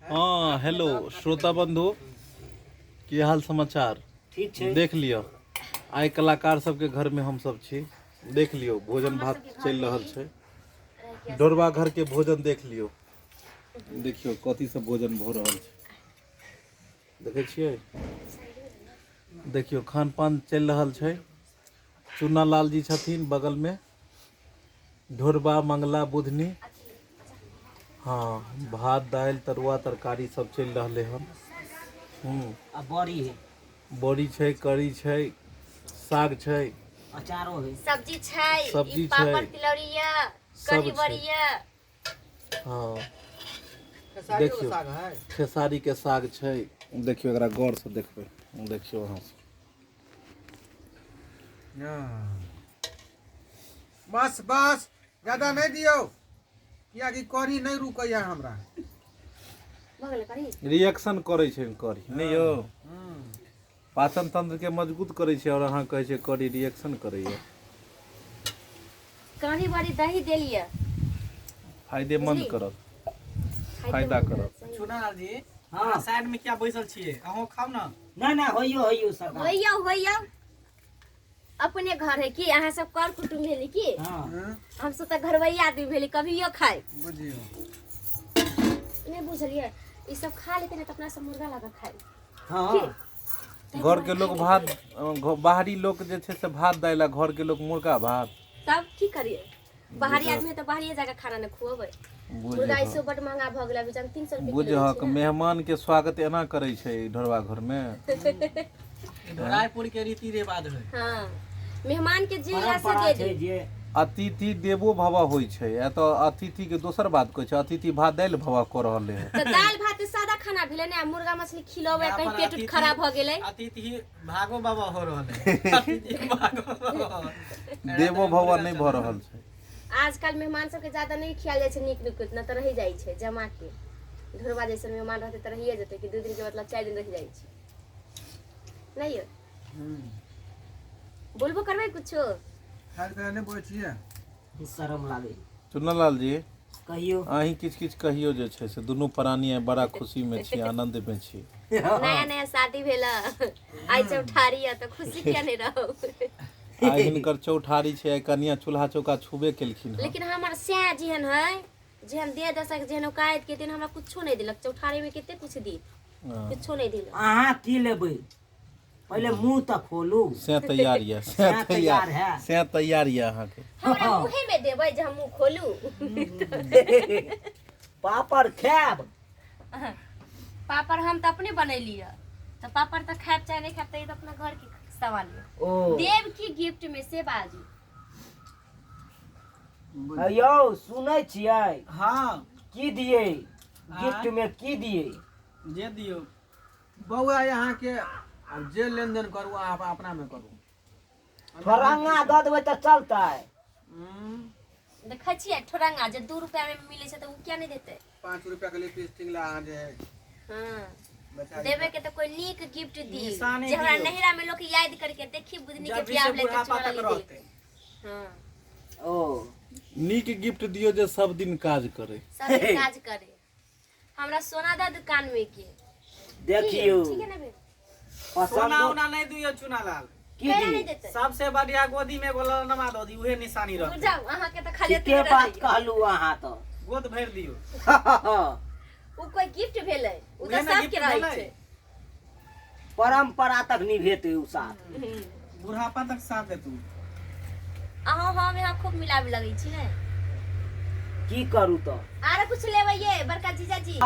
हाँ हेलो श्रोता बंधु, की हाल समाचार? ठीक छै। देख लिअ, आइ कलाकार सबके घर में हम सब छी। देख लियौ, भोजन भात चलि रहल छै। डोरबा घर के भोजन देख लियौ। देखियौ कथी सब भोजन भऽ रहल छै, देखै छियै? देखियौ, खान पान चलि रहल छै। चुना लाल जी छथिन बगल में, ढोरबा, मंगला, बुधनी। हाँ, भात दालि तरुआ तरकारी सब चलि रहलै हन। आ बड़ी है। बड़ी छै, करी छै, साग छै, अचारो है, सब्जी छै, सब्जी ई पापड़ छै। तिलौरी ये, सब कढ़ी छै। बड़ी ये। हाँ, खेसारियोके देखियौ। साग है। खेसारी के साग छै। देखियौ, एकरा गौर से देखबै। देखियौ अहाँ सब। हाँ। बस बस, ज्यादा नहि दियौ, कियाकि कढ़ी नहि रुकैया हमरा। भऽ गेलै कढ़ी। रिएक्शन करै छै कढ़ी, नहि यौ? पाचन तंत्र के मजबूत करै छै, और अहाँ कहै छै कढ़ी रिएक्शन करैया। कढ़ी बड़ी दही देलियै। फायदेमंद बुझली? करत, फायदा करत। सही। चुनालाल जी। हाँ। अहाँ साइड में क्या बैसल छियै? अहूँ खाउ ने। नहि नहि, होइयो होइयो सरकार। होइयो होइयो, अपने घर है की? अहाँ सब कर कुटुम्ब भेली की? हाँ। हम सब तऽ घरवैया आदमी भेली, कभियो खाइ। बुझियौ। नहि बुझलियै? ई सब खा लेते ने तऽ अपना सब मुर्गा लगा खाइ। हाँ। घर के लोग भात, बाहरी लोग जे छै से भात दालि आ घर के लोग मुर्गा भात। तब की करिए? बाहरी आदमी है तऽ बाहरिये जाके खाना ने खुएबै। मुर्गा ऐसे बड महंगा भऽ गेल अभी, जन 300 रुपये किलो बुझहक छै ने। मेहमान के स्वागत एना करै छै ढोरबा घर में? रायपुर के रीति रिवाज है। हाँ, मेहमान के जे या से परम्परा दे छै दी। जे अतिथि देवो भव होइ छै। एतऽ अतिथि के दोसर बात कहै छै, अतिथि भात दालि भव कऽ रहलै हँ। तऽ दालि भात तऽ सादा खाना भेलै ने, आ मुर्गा मछली खिलेबै यहाँ कहीं पर पेट उट खराब भऽ गेलै। अतिथि भागो बाबा हो रहल है, अतिथि भागो बाबा। देवो भव नहि भऽ रहल छै। आजकल मेहमान सबके ज्यादा नहि खियाल जाइ छै नीक नुकुत न, तऽ रहि जाइ छै जमा के। ढोरबा जैसन मेहमान रहतै तऽ रहिए जेतै कि 2 दिन के मतलब 4 दिन रहि जाइ छै। नहि यौ, बोलबो करबै कुछो? खाय पीना नहि बोलै छियै। शरम लागे। चुन्नलाल जी। कहियौ। अहीं किछु किछु कहियौ। जे छै से दुनू प्राणी आइ बड़ा खुशी में छी, आनंद में छी। नया नया शादी भेल, आइ चौठारी है, तऽ खुशी किया नहि रहू? आइ हिनकर चौठारी छै, आइ कनिया चूल्हा चौका छुबे केलखिन हँ। लेकिन हमर सैं जेहन है, जेहन देह दशा के, जेहन औकात के, तेहन हमरा कुछो नहि देलक। चौठारी में कते कुछ दी, कुछो नहि देलक। अहाँ की लेबै? पहिले मुंह तऽ खोलू। से तैयार यऽ से। से तैयार तैयार है। से तैयार यऽ अहाँके। हमरा मुँहे में देबै जे हम मुँह खोलू? पापड़ खायब? पापड़ हम तऽ अपने बनैली है, तऽ पापड़ तऽ खायब चाहे नहि खायब, तऽ ई तऽ अपना घर के सवाल है। ओ देव की गिफ्ट में से बाजू। यौ, सुनै छियै? हाँ। की दियै गिफ्ट में, की दियै? जे दियौ। बौआ, अहाँके आब जे लेनदेन करू, अहाँ अपना में करू। ठोरंगा दऽ देबै तऽ चलतै? देखै छियै, ठोरंगा जे 2 रुपया में मिलै छै तऽ उ किया नहि देतै? 5 रुपया के लिपस्टिक ला अहाँ जे है बेचारी। देवे के तऽ कोई नीक गिफ्ट दी निशानी जे हमरा दियौ। नैहरा में लोग याद करके देखी, बुधनी के जब भी बियाह से भेलै तऽ बुढ़ापा चोरा तक ली। रहते। हाँ। ओ नीक गिफ्ट दियौ जे सब दिन काज करे। सब दिन काज करे। हमरा सोना दा दुकान में के। देखियौ। ठीक है ना बे? सोना पसंद उना नहीं दियौ चुनालाल। की केना दी? नहि देतै? सबसे बढ़िया गोदी में एगो ललनमा दऽ दी, उहे निशानी रहतै। जाउ, अहाँ के तऽ खाली ठीके एतबे बात रहैया। कहलू अहाँ तऽ। गोद भरि दियौ। उ कोई गिफ्ट भेलै? उ उहे तऽ ने सबके गिफ्ट रहै भेलै। छै। परम्परा तक निभेतै उ साथ। बुढ़ापा तक साथ देतू। अहाँ हम यहाँ खूब मिलाबे लगै छी ने। की करू तऽ? आरो कुछ लेबै ये बड़का जीजाजी?